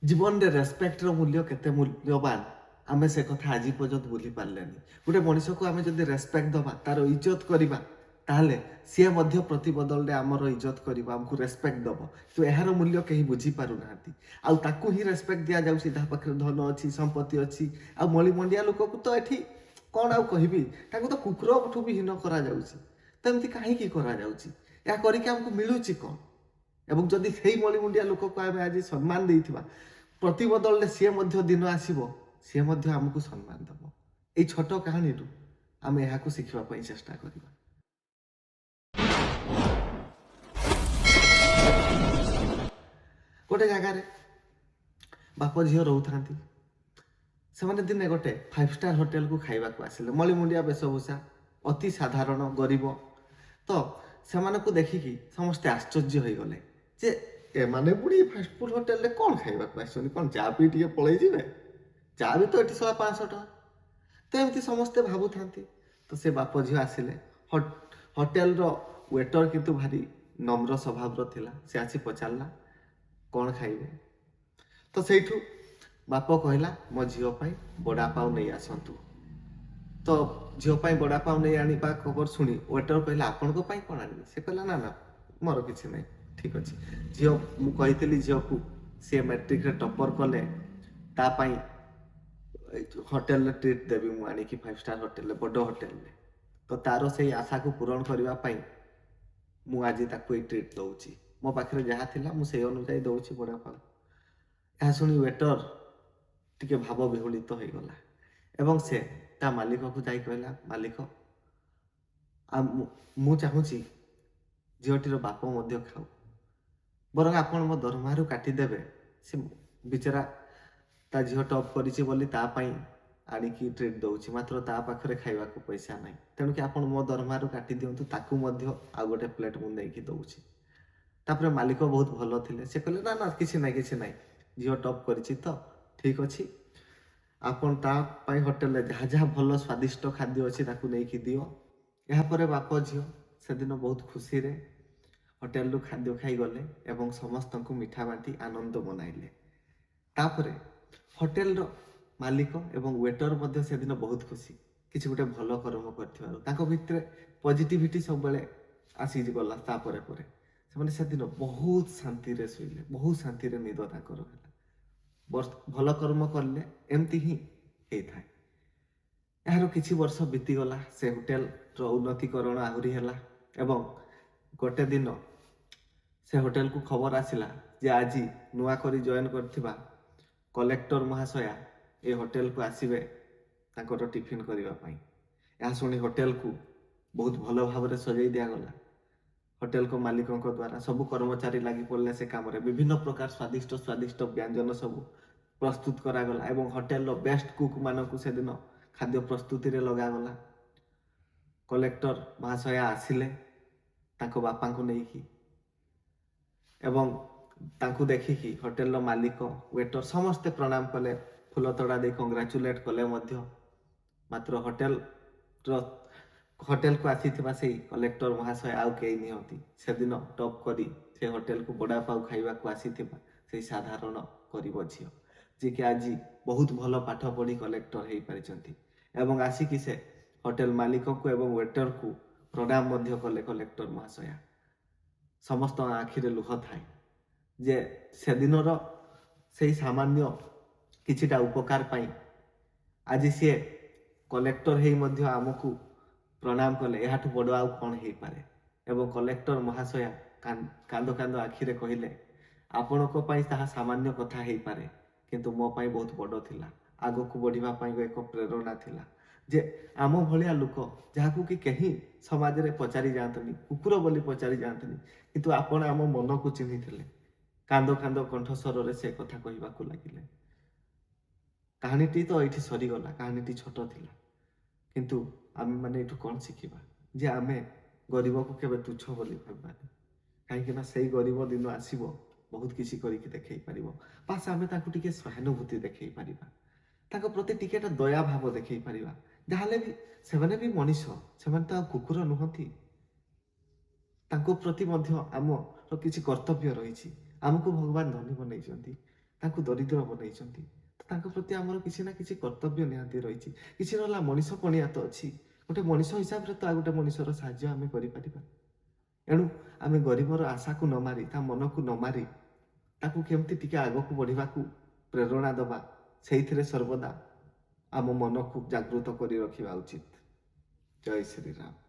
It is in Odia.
ଜୀବନରେ ରେସ୍ପେକ୍ଟର ମୂଲ୍ୟ କେତେ ମୂଲ୍ୟବାନ, ଆମେ ସେ କଥା ଆଜି ପର୍ଯ୍ୟନ୍ତ ଭୁଲି ପାରିଲେନି। ଗୋଟେ ମଣିଷକୁ ଆମେ ଯଦି ରେସ୍ପେକ୍ଟ ଦେବା, ତାର ଇଜ୍ଜତ କରିବା, ତାହେଲେ ସିଏ ମଧ୍ୟ ପ୍ରତିବଦଳରେ ଆମର ଇଜ୍ଜତ କରିବ, ଆମକୁ ରେସ୍ପେକ୍ଟ ଦେବ। କିନ୍ତୁ ଏହାର ମୂଲ୍ୟ କେହି ବୁଝିପାରୁନାହାନ୍ତି। ଆଉ ତାକୁ ହିଁ ରେସ୍ପେକ୍ଟ ଦିଆଯାଉଛି ଯାହା ପାଖରେ ଧନ ଅଛି, ସମ୍ପତ୍ତି ଅଛି। ଆଉ ମଳିମଣ୍ଡିଆ ଲୋକକୁ ତ ଏଠି କ'ଣ ଆଉ କହିବି, ତାଙ୍କୁ ତ କୁକୁରଠୁ ବି ହୀନ କରାଯାଉଛି। ତ ଏମିତି କାହିଁକି କରାଯାଉଛି? ଏହା କରିକି ଆମକୁ ମିଳୁଛି କ'ଣ? ଏବଂ ଯଦି ସେଇ ମଳିମୁଣ୍ଡିଆ ଲୋକକୁ ଆମେ ଆଜି ସମ୍ମାନ ଦେଇଥିବା, ପ୍ରତିବଦଳରେ ସିଏ ମଧ୍ୟ ଦିନ ଆସିବ, ସିଏ ମଧ୍ୟ ଆମକୁ ସମ୍ମାନ ଦେବ। ଏଇ ଛୋଟ କାହାଣୀରୁ ଆମେ ଏହାକୁ ଶିଖିବା ପାଇଁ ଚେଷ୍ଟା କରିବା। ଗୋଟେ ଜାଗାରେ ବାପ ଝିଅ ରହୁଥାନ୍ତି। ସେମାନେ ଦିନେ ଗୋଟେ 5 ଷ୍ଟାର ହୋଟେଲକୁ ଖାଇବାକୁ ଆସିଲେ। ମଳିମୁଣ୍ଡିଆ ବେଶଭୂଷା, ଅତି ସାଧାରଣ ଗରିବ। ତ ସେମାନଙ୍କୁ ଦେଖିକି ସମସ୍ତେ ଆଶ୍ଚର୍ଯ୍ୟ ହୋଇଗଲେ ଯେ ଏମାନେ ପୁଣି ଫାଷ୍ଟଫୁଡ଼ ହୋଟେଲରେ କ'ଣ ଖାଇବାକୁ ଆସିଛନ୍ତି? କ'ଣ ଚା ପିଇ ଟିକେ ପଳେଇ ଯିବେ? ଚା ବି ତ ଏଠି 500 ଟଙ୍କା। ତ ଏମିତି ସମସ୍ତେ ଭାବୁଥାନ୍ତି। ତ ସେ ବାପ ଝିଅ ଆସିଲେ। ହୋଟେଲର ୱେଟର କିନ୍ତୁ ଭାରି ନମ୍ର ସ୍ୱଭାବର ଥିଲା। ସେ ଆସି ପଚାରିଲା, କ'ଣ ଖାଇବେ? ତ ସେଇଠୁ ବାପ କହିଲା, ମୋ ଝିଅ ପାଇଁ ବଡ଼ାପାଉ ନେଇ ଆସନ୍ତୁ। ତ ଝିଅ ପାଇଁ ବଡ଼ାପାଉ ନେଇ ଆଣିବା ଖବର ଶୁଣି ୱେଟର କହିଲା, ଆପଣଙ୍କ ପାଇଁ କ'ଣ ଆଣିବି? ସେ କହିଲା, ନା ନା, ମୋର କିଛି ନାହିଁ, ଠିକ୍ ଅଛି। ଝିଅ, ମୁଁ କହିଥିଲି ଝିଅକୁ, ସିଏ ମେଟ୍ରିକରେ ଟପର କଲେ ତା ପାଇଁ ହୋଟେଲରେ ଟ୍ରିଟ୍ ଦେବି ମୁଁ ଆଣିକି, 5 ଷ୍ଟାର ହୋଟେଲରେ, ବଡ଼ ହୋଟେଲରେ। ତ ତାର ସେଇ ଆଶାକୁ ପୂରଣ କରିବା ପାଇଁ ମୁଁ ଆଜି ତାକୁ ଏଇ ଟ୍ରିଟ୍ ଦେଉଛି। ମୋ ପାଖରେ ଯାହା ଥିଲା ମୁଁ ସେଇ ଅନୁଯାୟୀ ଦେଉଛି ବଡ଼ାପାଉ। ଏହା ଶୁଣି ୱେଟର ଟିକେ ଭାବ ବିହ୍ୱଳିତ ହୋଇଗଲା ଏବଂ ସେ ତା ମାଲିକକୁ ଯାଇ କହିଲା, ମାଲିକ, ଆଉ ମୁଁ ଚାହୁଁଛି ଝିଅଟିର ବାପ ମଧ୍ୟ ଖାଉ, ବରଂ ଆପଣ ମୋ ଦରମାରୁ କାଟିଦେବେ। ସେ ବିଚରା ତା ଝିଅ ଟପ୍ କରିଛି ବୋଲି ତା ପାଇଁ ଆଣିକି ଟ୍ରିଟ୍ ଦେଉଛି, ମାତ୍ର ତା ପାଖରେ ଖାଇବାକୁ ପଇସା ନାହିଁ। ତେଣୁକି ଆପଣ ମୋ ଦରମାରୁ କାଟି ଦିଅନ୍ତୁ, ତାକୁ ମଧ୍ୟ ଆଉ ଗୋଟେ ପ୍ଲେଟ୍ ମୁଁ ନେଇକି ଦେଉଛି। ତାପରେ ମାଲିକ ବହୁତ ଭଲ ଥିଲେ। ସେ କହିଲେ, ନା ନା, କିଛି ନାହିଁ, କିଛି ନାହିଁ, ଝିଅ ଟପ୍ କରିଛି ତ ଠିକ୍ ଅଛି, ଆପଣ ତା ପାଇଁ ହୋଟେଲରେ ଯାହା ଯାହା ଭଲ ସ୍ୱାଦିଷ୍ଟ ଖାଦ୍ୟ ଅଛି ତାକୁ ନେଇକି ଦିଅ। ଏହାପରେ ବାପ ଝିଅ ସେଦିନ ବହୁତ ଖୁସିରେ ହୋଟେଲରୁ ଖାଦ୍ୟ ଖାଇ ଗଲେ ଏବଂ ସମସ୍ତଙ୍କୁ ମିଠା ବାଣ୍ଟି ଆନନ୍ଦ ମନାଇଲେ। ତାପରେ ହୋଟେଲର ମାଲିକ ଏବଂ ୱେଟର ମଧ୍ୟ ସେଦିନ ବହୁତ ଖୁସି, କିଛି ଗୋଟେ ଭଲ କର୍ମ କରିଥିବାରୁ। ତାଙ୍କ ଭିତରେ ପଜିଟିଭିଟି ସବୁବେଳେ ଆସିଗଲା। ତାପରେ ପରେ ସେମାନେ ସେଦିନ ବହୁତ ଶାନ୍ତିରେ ଶୋଇଲେ, ବହୁତ ଶାନ୍ତିରେ ନିଦ ତାଙ୍କର ହେଲା। ଭଲ କର୍ମ କଲେ ଏମିତି ହିଁ ହେଇଥାଏ। ଏହାର କିଛି ବର୍ଷ ବିତିଗଲା। ସେ ହୋଟେଲର ଉନ୍ନତିକରଣ ଆହୁରି ହେଲା ଏବଂ ଗୋଟେ ଦିନ ସେ ହୋଟେଲକୁ ଖବର ଆସିଲା ଯେ ଆଜି ନୂଆ କରି ଜଏନ୍ କରିଥିବା କଲେକ୍ଟର ମହାଶୟା ଏ ହୋଟେଲକୁ ଆସିବେ ତାଙ୍କର ଟିଫିନ୍ କରିବା ପାଇଁ। ଏହା ଶୁଣି ହୋଟେଲକୁ ବହୁତ ଭଲ ଭାବରେ ସଜେଇ ଦିଆଗଲା ହୋଟେଲଙ୍କ ମାଲିକଙ୍କ ଦ୍ୱାରା। ସବୁ କର୍ମଚାରୀ ଲାଗି ପଡ଼ିଲେ ସେ କାମରେ। ବିଭିନ୍ନ ପ୍ରକାର ସ୍ୱାଦିଷ୍ଟ ସ୍ୱାଦିଷ୍ଟ ବ୍ୟଞ୍ଜନ ସବୁ ପ୍ରସ୍ତୁତ କରାଗଲା ଏବଂ ହୋଟେଲର ବେଷ୍ଟ କୁକ୍ ମାନଙ୍କୁ ସେଦିନ ଖାଦ୍ୟ ପ୍ରସ୍ତୁତିରେ ଲଗାଗଲା। କଲେକ୍ଟର ମହାଶୟା ଆସିଲେ ତାଙ୍କ ବାପାଙ୍କୁ ନେଇକି ଏବଂ ତାଙ୍କୁ ଦେଖିକି ହୋଟେଲର ମାଲିକ, ୱେଟର ସମସ୍ତେ ପ୍ରଣାମ କଲେ, ଫୁଲ ତୋଡ଼ା ଦେଇ କଂଗ୍ରାଚୁଲେଟ୍ କଲେ ମଧ୍ୟ। ମାତ୍ର ହୋଟେଲକୁ ଆସିଥିବା ସେଇ କଲେକ୍ଟର ମହାଶୟ ଆଉ କେହି ନୁହନ୍ତି, ସେଦିନ ଟପ୍ କରି ସେ ହୋଟେଲକୁ ବଡ଼ାପାଉ ଖାଇବାକୁ ଆସିଥିବା ସେଇ ସାଧାରଣ ଗରିବ ଝିଅ, ଯିଏକି ଆଜି ବହୁତ ଭଲ ପାଠ ପଢ଼ି କଲେକ୍ଟର ହେଇପାରିଛନ୍ତି। ଏବଂ ଆସିକି ସେ ହୋଟେଲ ମାଲିକକୁ ଏବଂ ୱେଟରକୁ ପ୍ରଣାମ ମଧ୍ୟ କଲେ କଲେକ୍ଟର ମହାଶୟା। ସମସ୍ତଙ୍କ ଆଖିରେ ଲୁହ ଥାଏ ଯେ ସେଦିନର ସେଇ ସାମାନ୍ୟ କିଛିଟା ଉପକାର ପାଇଁ ଆଜି ସିଏ କଲେକ୍ଟର ହେଇ ମଧ୍ୟ ଆମକୁ ପ୍ରଣାମ କଲେ। ଏହାଠୁ ବଡ଼ ଆଉ କ'ଣ ହେଇପାରେ? ଏବଂ କଲେକ୍ଟର ମହାଶୟା କାନ୍ଦ କାନ୍ଦ ଆଖିରେ କହିଲେ, ଆପଣଙ୍କ ପାଇଁ ତାହା ସାମାନ୍ୟ କଥା ହେଇପାରେ, କିନ୍ତୁ ମୋ ପାଇଁ ବହୁତ ବଡ଼ ଥିଲା। ଆଗକୁ ବଢ଼ିବା ପାଇଁ ଏକ ପ୍ରେରଣା ଥିଲା ଯେ ଆମ ଭଳିଆ ଲୋକ, ଯାହାକୁ କି କେହି ସମାଜରେ ପଚାରି ଯାଆନ୍ତିନି, କୁକୁର ବୋଲି ପଚାରି ଯାଆନ୍ତିନି, କିନ୍ତୁ ଆପଣ ଆମ ମନକୁ ଚିହ୍ନିଥିଲେ। କାନ୍ଦ କାନ୍ଦ କଣ୍ଠସ୍ୱରରେ ସେ କଥା କହିବାକୁ ଲାଗିଲେ। କାହାଣୀଟି ତ ଏଇଠି ସରିଗଲା। କାହାଣୀଟି ଛୋଟ ଥିଲା, କିନ୍ତୁ ଆମେମାନେ ଏଇଠୁ କ'ଣ ଶିଖିବା? ଯେ ଆମେ ଗରିବକୁ କେବେ ତୁଚ୍ଛ ବୋଲି ଭାବିବାନି, କାହିଁକି ନା ସେଇ ଗରିବ ଦିନ ଆସିବ, ବହୁତ କିଛି କରିକି ଦେଖେଇ ପାରିବ। ବାସ୍, ଆମେ ତାଙ୍କୁ ଟିକେ ସହାନୁଭୂତି ଦେଖେଇ ପାରିବା, ତାଙ୍କ ପ୍ରତି ଟିକେ ଦୟା ଭାବ ଦେଖେଇ ପାରିବା। ଯାହାହେଲେ ବି ସେମାନେ ବି ମଣିଷ, ସେମାନେ ତ ଆଉ କୁକୁର ନୁହନ୍ତି। ତାଙ୍କ ପ୍ରତି ମଧ୍ୟ ଆମର କିଛି କର୍ତ୍ତବ୍ୟ ରହିଛି। ଆମକୁ ଭଗବାନ ଧନୀ ବନେଇଛନ୍ତି, ତାଙ୍କୁ ତାଙ୍କୁ ଦରିଦ୍ର ବନେଇଛନ୍ତି। ତ ତାଙ୍କ ପ୍ରତି ଆମର କିଛି ନା କିଛି କର୍ତ୍ତବ୍ୟ ନିହାତି ରହିଛି। କିଛି ନହେଲା ମଣିଷ ପଣିଆ ତ ଅଛି। ଗୋଟେ ମଣିଷ ହିସାବରେ ତ ଆଉ ଗୋଟେ ମଣିଷର ସାହାଯ୍ୟ ଆମେ କରିପାରିବା। ଏଣୁ ଆମେ ଗରିବର ଆଶାକୁ ନ ମାରି, ତା ମନକୁ ନ ମାରି, ତାକୁ କେମିତି ଟିକେ ଆଗକୁ ବଢ଼ିବାକୁ ପ୍ରେରଣା ଦେବା, ସେଇଥିରେ ସର୍ବଦା ଆମ ମନକୁ ଜାଗୃତ କରି ରଖିବା ଉଚିତ। ଜୟ ଶ୍ରୀରାମ।